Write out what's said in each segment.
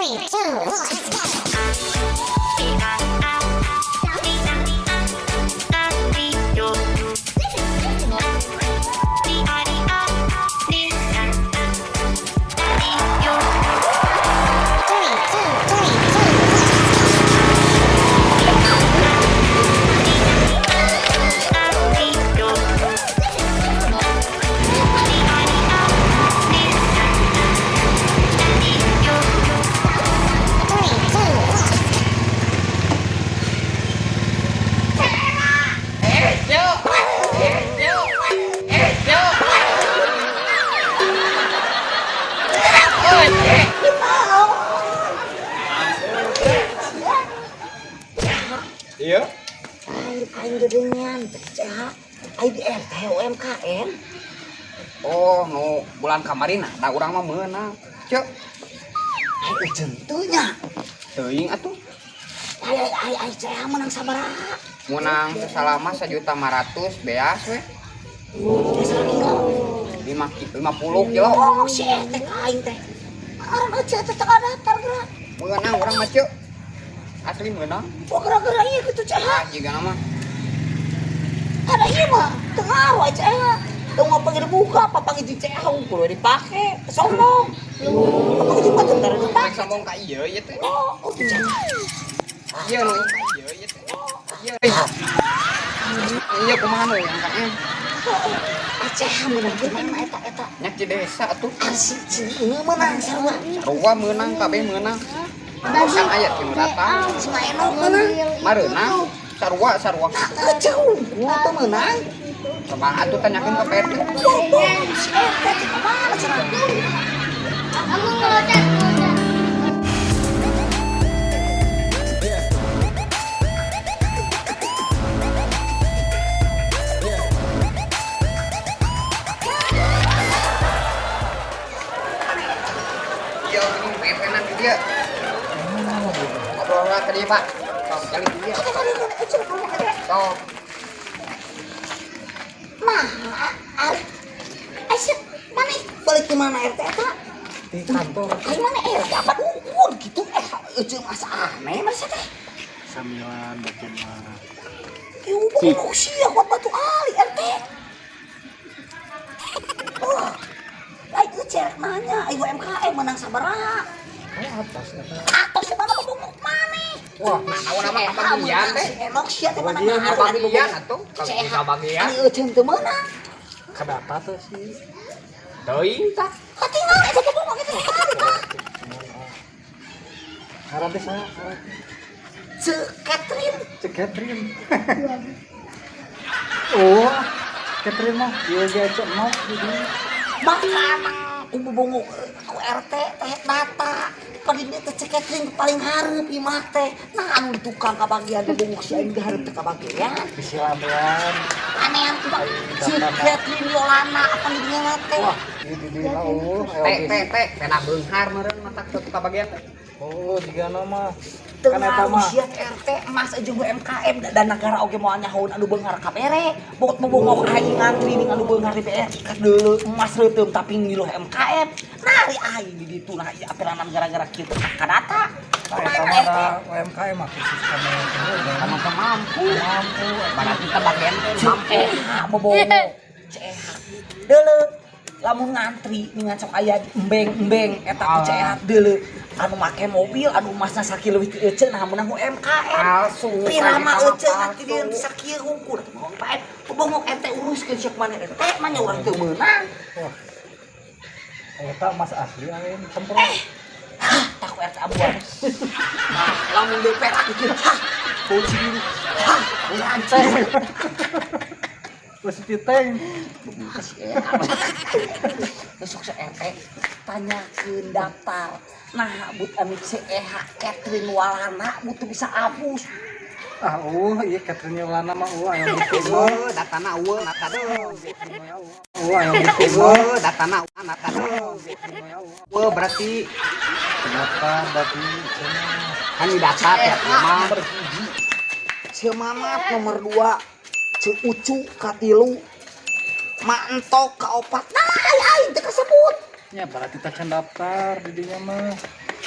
3, 2, 1, go! 3, 2, 3, 2, 1. 3, 2, 1. Iya. Aing aing gedengan CH aing di RT UMKM. Oh, nu bulan kamarina da urang mah meunang. Cek, Aing euceun teu nya. Teuing atuh. Aing aing aing CH menang sabaraha? Meunang salama 1.500.000 beas we. Biasa kilo. 5 50 kilo. Oh, si RT ka aing teh. Ngaran euceun teh teu daftar geura. Meunang urang mah, Cek. Asli meunang. Oh, gara-gara ieu kitu CH. Jiga nama. Ada ieu mah teu ngaruh ai CH. Teu ngapa dibuka, papanggih jeung CH unggul we dipake. Sombong. Papanggih jeung batur tara Rek dipake. Sombong ka ieu ieu teh. Oh, oh CH. Ieu nu ieu ieu teh. Ieu. Iya, kumaha nu yang ka CH meunang di mana eta eta? Nya di desa atuh. Arsi ini meunang sarua. Sarua meunang, kabeh meunang. Kan aya ti nu datang. Si Maenok meunang. Mareunang sarua sarua. Euceun unggul teu meunang. Coba atuh tanyakeun ka Pak RT. Bohong, si RT teh kemana cenah? Kamu ngeloncat, ngeloncat. Iya, ini Pak RT nanti dia. Ngobrol lah tadi, Pak. Sok, kali dia. Sok. Mah, ari. Aisyah, mana balik di mana RT eta? Di kantor. Ai mana RT apa dukun gitu eh euceun masa aneh masa teh. Samilan batur mah. Ieu bohong sia kuat batu ali RT. Wah. Lain euceun rek nanya, ai UMKM menang sabaraha? Oh, atas eta. Atos si mana bobongok maneh? Wah, awan mah kabagian teh. Si Enok sia teh menang. Kabagian atuh. CH. Kabagian. Ari euceun teu meunang. Kadata teh sih. Teuing tah. Katingal eta bobongok itu tadi tah. Ngaran teh saha? Ngaran teh? Cek Catherine. Cek Catherine. Oh, Catherine mah ieu ge cek nok di dieu. Makana ku bobongok ku RT teh data. Padahal dia teh cek Catherine paling hareup imah teh. Nah anu di tukang kabagian bobongok si aing ge hareup teh kabagian. Bisi lamean. Anehan tuh Bang. Cek Catherine Yolana apa di dinya teh. Wah, ieu di dieu mah eueuh. Teh teh teh, pena beunghar meureun matak teu kabagian teh. Oh, jigana mah. Teu Kan eta ngaruh mah. sia RT emas jeung UMKM dan negara oge moal nyahoun anu beunghar kabere. Bot bobongok aing ngantri ning anu beunghar di BRI ka deuleu emas reuteum tapi ngiluh UMKM. Nah ari aing di ditu nah ieu apelanan gara-gara kieu teh kadata. Nah, eta mah da UMKM mah khusus kami Kamu teh mampu. Mampu. Berarti teh bagian teh Cek mampu. EH bobongok. Cek EH. Deuleu lamun ngantri ningan sok aya embeng-embeng eta ku cek EH deuleu anu make mobil anu emasna sakieu leuwih ti euceun nah meunang UMKM. Palsu. Pirama Eta mah euceun ati palsu. dieu sakieu hungkul teh Pak bobongok RT uruskeun siap mana RT mah nya urang teu meunang. Wah. Eta emas asli lain semprot. Hah, tak ku RT abuan. Nah, lamun deui perak kieu hah. Bau cibiru. Hah, lancar. Wes piteng. Kasih ya. Besok si RT tanyakeun daftar. Nah, but anu CEH Catherine Walana butuh bisa hapus. Ah, oh, iya Catherine Yolana mah eueuh aya bukti mah. Eueuh, datana eueuh, data deui. Eueuh aya bukti mah. Eueuh, datana data deui. Eueuh, berarti Data berarti cenah. kan di data tiap rumah. Nomor 1. Ceu Mamat nomor 2. Ceu Ucu katilu. Mantok kaopat. Nah, ai aing teh kasebut. Ya berarti teh can daftar di dinya mah.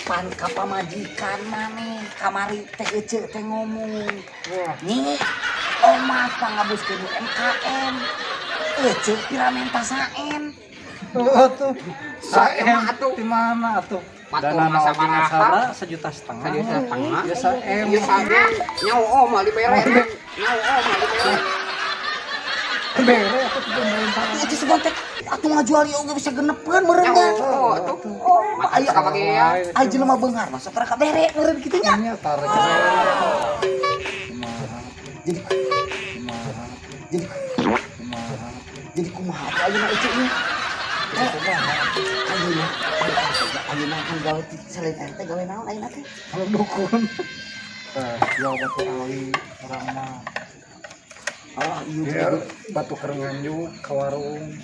Pan ka pamajikan maneh kamari teh ece teh ngomong. Wah, Nih, omat pangabuskeun UMKM. Ece pira menta saem. oh tuh. Saem Saem atuh. di mana atuh? Patung Dana masa oge ngan baraha. sabaraha? 1,5 juta. 1,5 juta. Ya saem. Ieu saem. Nyawa om dibere. Nyawa om dibere. Bere atuh ke pemerintah. Atuh ece segon teh atuh ngajual ieu oge bisa genepeun meureun nya. Nyawa atuh. Oh, aya Kabagean. aya jelema beunghar mah sok raka bere meureun kitu nya. Nya tarik bere. Kumaha? Jadi Kumaha? jadi Kumaha? jadi kumaha atuh ayeuna ece ieu? Jadi kumaha? Ayeuna ayeuna kan gawe selain RT gawe naon ayeuna teh? Kalau dukun. Tah, jual batu ali orang mah. Oh, iya Iya, juga. batu kerenganjuk ke warung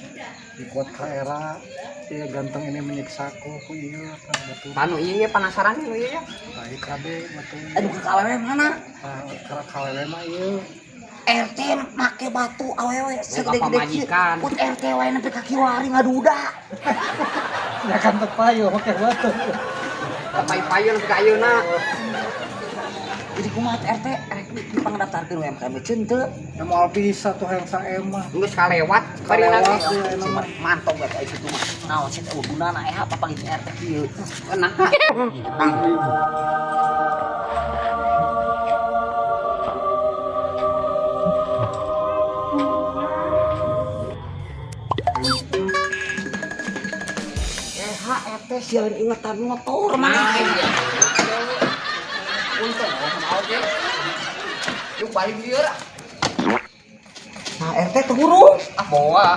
ikut ke era. Iya ganteng ini menyiksaku ku iya tah batu. Panu ieu ge penasaran nu ieu ya. Tai kade batu. Aduh ke awewe mana? Tah kera kawewe mah ieu. RT make batu awewe segede-gede kieu. pamajikan. Put RT wae nepi ka kiwari ngaduda. Ya kan teu payu make batu. Payu-payu nepi ka ayeuna. Jadi kumaha teh RT rek dipangdaftarkeun UMKM ceun teu? Ya moal bisa tuh yang saem mah. Geus kalewat bari Kalewat, lagi. ya, emang. Cuma mantap gak kayak gitu mah. Naon sih teh gunana eh apa paling RT kieu. Nah. Eh RT sialan ingetan motor mah. Nah, iya. Untung sama oge. Yuk balik lieur. Nah RT teu hurung. Ah, boa.